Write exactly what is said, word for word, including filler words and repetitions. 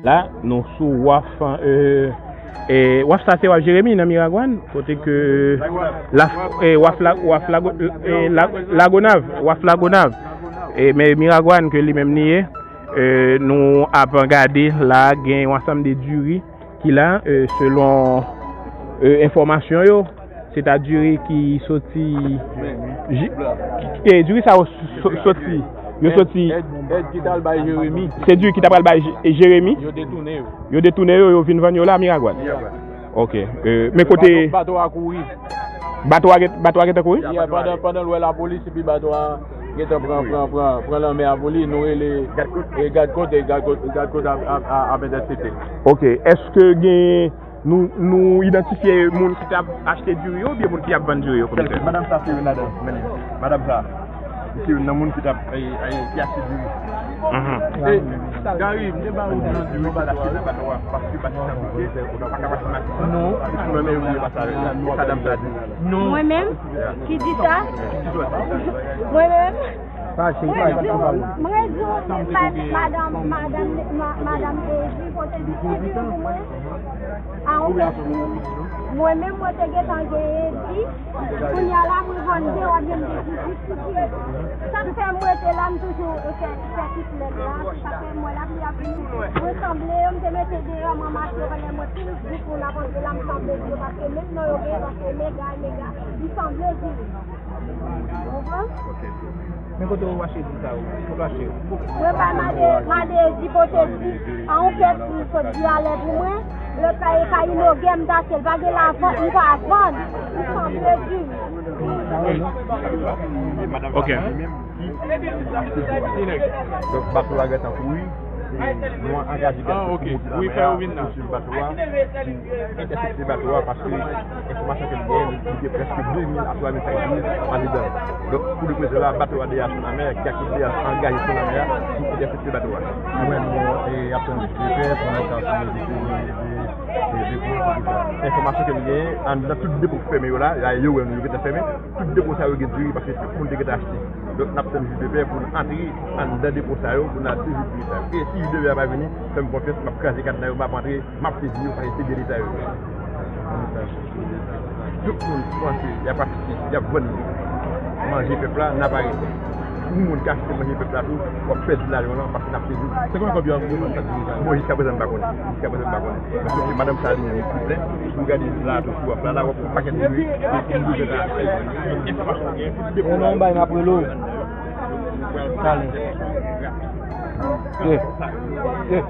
La, nou sou waf, e, e, waf sa se waf Jeremi nan Miragwàn, kote ke la, e, waf la, waf Lago-, e, La-, Lagonav, waf Lagonav. E, men Miragwàn ke li menm li ye, e, nou ap gade la, gen yon ansanm de diri ki la, e, selon, e, enfòmasyon yo, se ta diri ki soti, ji-, e, diri sa yo so-, soti, yo soti. Èd, èd ki t al bay Jeremi. Se diri ki ta pral bay Je-, Jeremi. Yo detounen yo. Yo detounen yo, yo vin vann yo la, Miragwàn. Ok. E, men kote bato, bato a kouri. Bato a gen, bato a gentan kouri? Yeah, pandan, pandan l wè lapolis, epi bato a gentan pran, pran, pran, pran lanmè a pou li, nou rele, e, gadkòt, e, gadkòt, gadkòt ap, ap, ap, ap entèsepte. Ok. Èske gen, nou, nou idantifye moun ki t ap achte diri yo oubyen moun ki ap vann diri yo, komisè? Madanm sa se youn ladan, men madanm sa, se youn nan moun ki t ap, e, e, ki achte diri. Mhm. E, Gary, m te ba ou nan diri bato a. Paske bato a, paske bato a bouke, ou pa ka pase mache. Non. Ou menm, ou pa sa, sa dam sa di. Non. Mwen menm? Ki di sa? Mwen menm? Mwen di w, mwen di w, madanm, madanm, ma-, madanm Ezi, kote di, epi pou mwen, a yon pèp, mwen menm, mwen te gentan gen Ezi, kounye a la, mwen vann de, w ap vin di, di, di, di, di. Sa k fè m rete la, m toujou fè, fè tout lèd la, se sa k fè m wè lapli ap vini. Mwen sanble, yo, m te mete deyò, mwen mache, pandan mwen plis di pou la, paske la, m sanble di yo, paske menm non yo genyen, paske mega, mega, m sanble di. Ou konprann? Men kote w achte di sa yo? Kote w achte yo? Mwen bay mande, mande di pote di, a yon kèk sot di alè pou mwen, lòt la e ka inogè m t achte l, pa gen lavan, m pa vann, m sanble di. Ok. Donk, bato a gentan kouri. Nou angaje gad pou monte lanmè a, pou swiv bato a, pou entèsepte bato a, paske enfòmasyon ke m genyen, li gen prèske de mil a twa mil sak diri andedan. Donk, pou leprezan la, bato a deja sou lanmè, gad kote deja angaje sou lanmè a, pou entèsepte bato a. Mwen, bon, e, ap tann de pè, pou nou ka sou de, de, de, de, de, enfòmasyon ke m genyen, anndan tout depo k fèmen yo la, la, yo wè nou, yo gentan fèmen, tout depo sa yo gen diri, paske tout moun te gentan achte. Donk, n ap tann Jus de Paix pou n antre anndan depo sa yo, pou n al sezi diri sa yo. E si Jus de Paix a pa vini, fè m konfyans, m ap kraze kadna yo, m ap antre, m ap sezi yo, paske se de Leta yo ye. Tout moun panse y ap achte, y ap vann manje pèp la, n ap arete. Tout moun k achte manje pèp la tou, w ap pèdi lajan w lan, paske n ap sezi. Se konbyen kòb yo vann sa diri sa yo? Bon, jiska prezan, m pa konnen. Jiska prezan, m pa konnen. Paske madanm sa li menm, li pi plen. Si w gade la, tou sou waf la, la, w ap wè pakèt diri. Enfòmasyon gen. Ou nan yon bay m ap rele w. Talè. Eh. Eh.